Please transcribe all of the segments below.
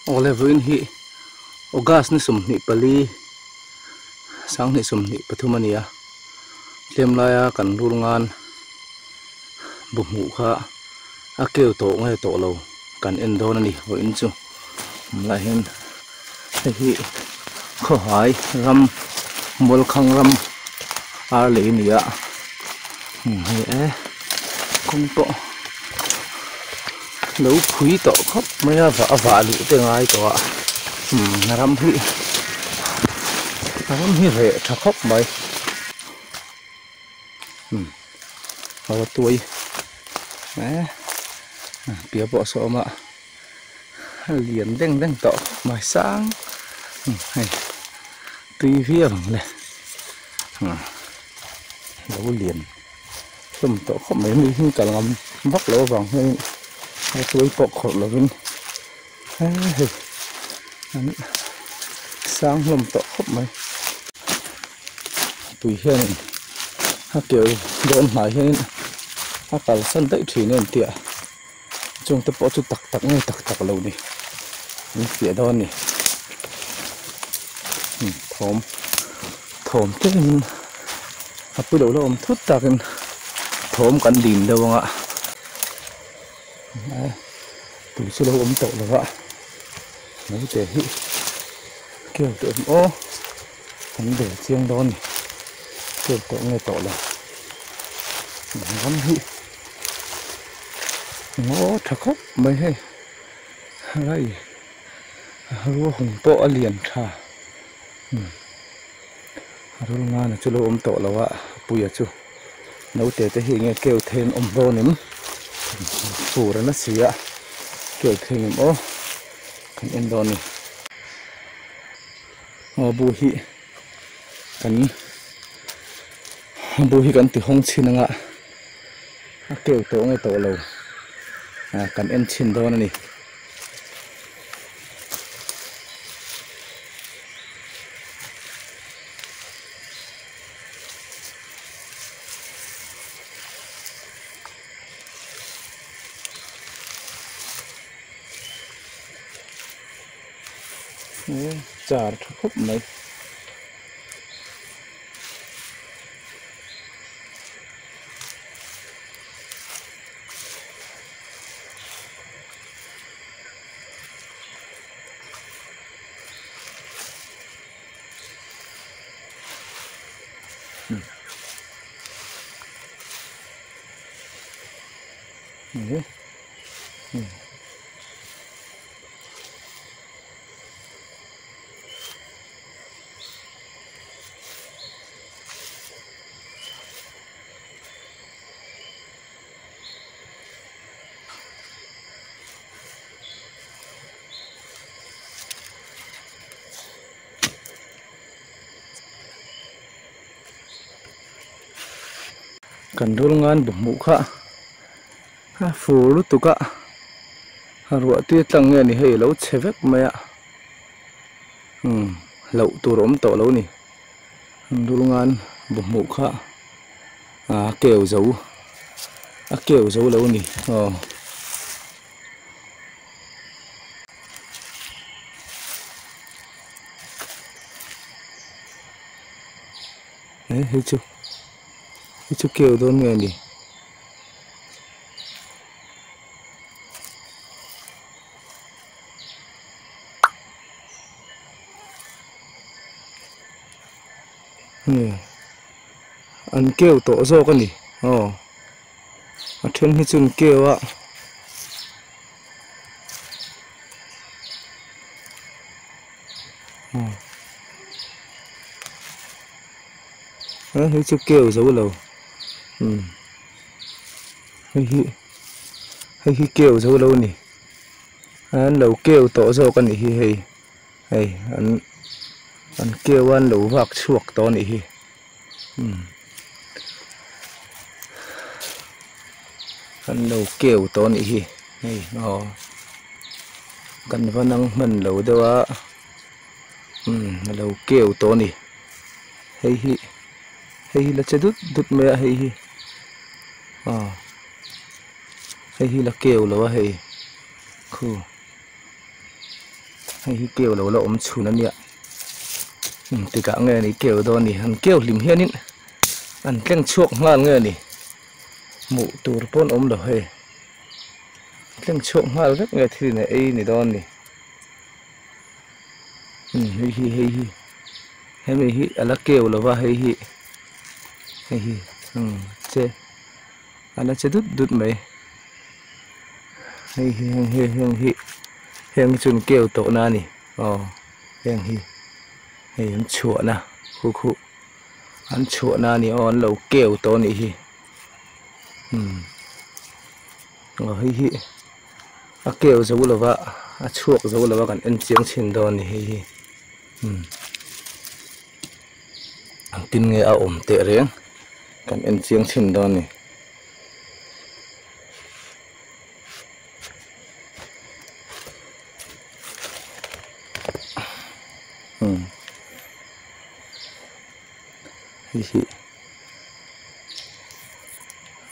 Awle vawiin hi August ni 24 2023 a ni a, tlem laia kan rul ngan bu hmuh kha a keu tawh nge tawh lo kan en dawn a ni vawiin chu. Tunlai hian hei hi khawhai ram Mualkhang ram ar lei a ni a, hei e kawng pawh lo phui tawh khawp mai a vah a vah luh te ngai tawh a ram hi ram hi reh tha khawp mai a va tuai e piah pawh a sawm a a lian deng deng tawh khawp mai sang hei tui viau ang le lo lian. Hlawm tawh khawp mai mi hi kal ngam vak loh avang hianin a tuai pawh khawrh lovin hei an sang hlawm tawh khawp mai tui hianin a keu dawn hnai hianin a kalsan daih thin a intia chungte pawh chu tak tak nge tak tak lo ni an fiah dawn a ni thawm thawm tlemin. A pu lo la awm thut takin thawm kan dim deuh ang a tui chu lo awm tawh lo va naute hi keu tawh em aw an bel chiang dawn a ni keu tawh nge tawh lo ram hi ngaw tha khawp mai hei rai ruahung pawh a lian tha. Rul ngana chu lo awm tawh lo a puia chu naute te hi enge keu thei an awm dawn em fur a na si a keu thei ang em aw kan en dawn a ni aw bu hi kan bu hi kan ti hawng chhin anga a keu tawh nge tawh lo kan en chhin dawn a ni. Char tha khawp mai. Kan rul ngan bu hmuh kha a fur lutuk a ruah tui atang nge ni hei a lo chhe vek mai a umm hlauh tur a awm tawh lo ni rul ngan bu hmuh kha. A keu zo a keu zo lo a ni aw. Hei hei chu hei chu keu dawn nge ni. An keu tawh zawk a ni aw a then hi chu an keu a aw hei chu keu zo lo hei hi hei hi keu zo lo a ni an lo keu tawh zawk a nih hi hei. Hei an an keu a an lo vak chhuak tawh a nih hi umm an lo keu tawh a nih hi hei aw kan va nang hman lo deuh a umm a lo keu tawh a ni hei hi hei hi la che dut dut mai a hei hi aw hei hi la keu lo a hei khu. Hei hi keu lo la awm chhun a nia. Engtikah nge ni keu dawn ni? An keu hlim hianin an tleng chhuak nghal nge ni? Hmuh tur pawn awm lo hei. Tleng chhuak nghal vek nge thil in a ei ni dawn ni? Hei hi hei hi hemi hi a la keu lo va hei hi hei hi che a la che dut dut mai. Hei hi heng hi heng hi heng hi chu an keu tawh na a ni aw heng hi hei an chhuahna khu khu an chhuahna a ni aw an lo keu tawh a nih hi umm aw hei hi a keu zo lova a chhuak zo lova kan en chiang chhin dawn a ni hei hi umm engtin nge a awm teh reng kan en chiang chhin dawn a ni. Hei hi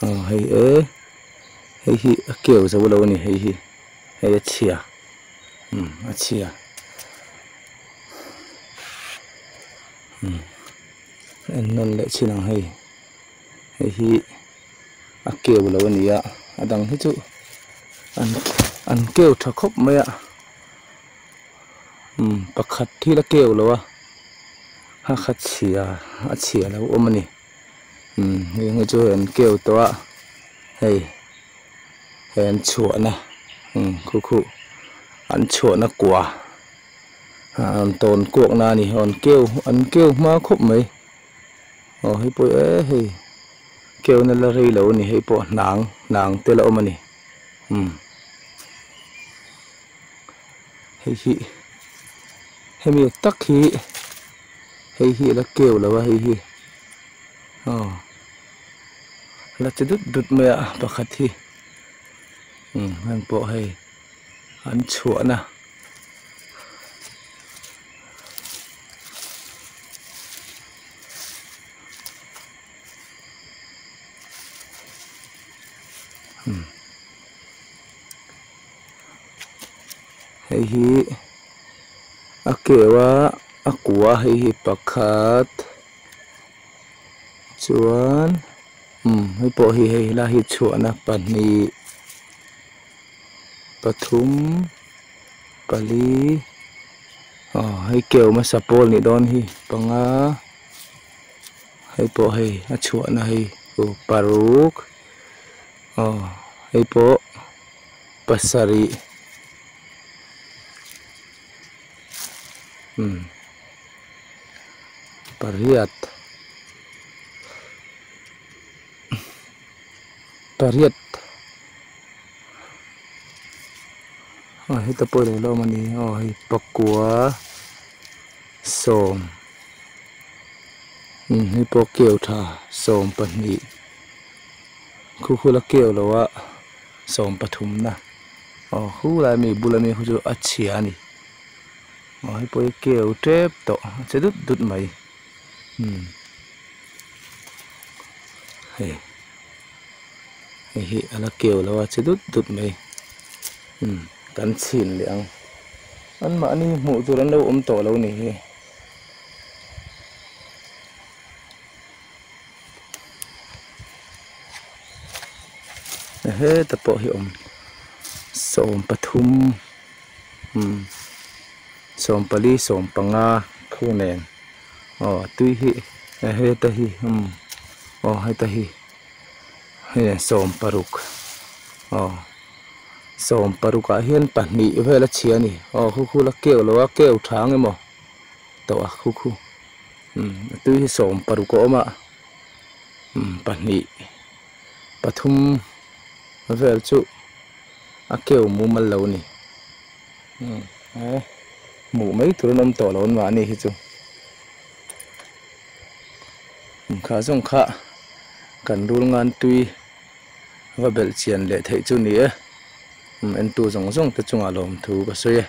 aw hei e hei hi a keu zo lo a ni hei hi hei a chhia umm a chhia umm en nawn leh chin ang hei hei hi. a keu lo a ni a a dang hi chu an an keu tha khawp mai a umm pakhat thil a keu lo a a kha chhia a chhia lo awm a ni umm heng hi chu hei an keu tawh a hei hei an chhuahna umm khu khu an chhuahna kua ah an tawn kuakna a ni an keu an keu hma khawp mai. Aw hei pawh e hei keuna la rei lo a ni hei pawh hnang hnang te la awm a ni umm hei hi hemi tak hi hei hi a la keu lo a hei hi aw la che dut dut mai a pakhat hi umm heng pawh hei an chhuahna. Hei hi a keu a a kua hei hi pakhat chuan umm hei pawh hi hei helai hi chhuahna pahnih pathum pali aw hei keu hmasa pawl nih dawn hi panga hei pawh hei a chhuahna hei aw paruk aw hei pawh pasarih umm pariat pariat. Aw heta pawh ilo la awm a ni aw hei pakua sawm umm hei pawh keu tha 12 khu khu la keu lo a 13 na aw khu lai mi bula mi khu chu a chhia a ni aw hei pawh hi keu tep tawh a che dut dut mai umm hei. Hei hi a la keu lo a che dut dut mai umm kan chhin leh ang anmahni hmuh tur an lo awm tawh lo ni hi. Heta pawh hi awm 13 umm 14 15 thu nen aw tui hi heta hi umm aw heta hi. Hei 16 aw 16 ah hian pahnih vel a chhia a ni aw khu khu la keu lo a keu tha ang emaw tawh a khu khu umm a tui hi 16 a awm a umm pahnih pathum vel chu a keu mumal lo a ni umm hmuh mai tur an awm tawh lo an mahni hi chu. Kha zawng kha kan rul ngan tui va belh chian leh theih chu ni e entu zawng zawng te chungah lawmthu ka sawi e.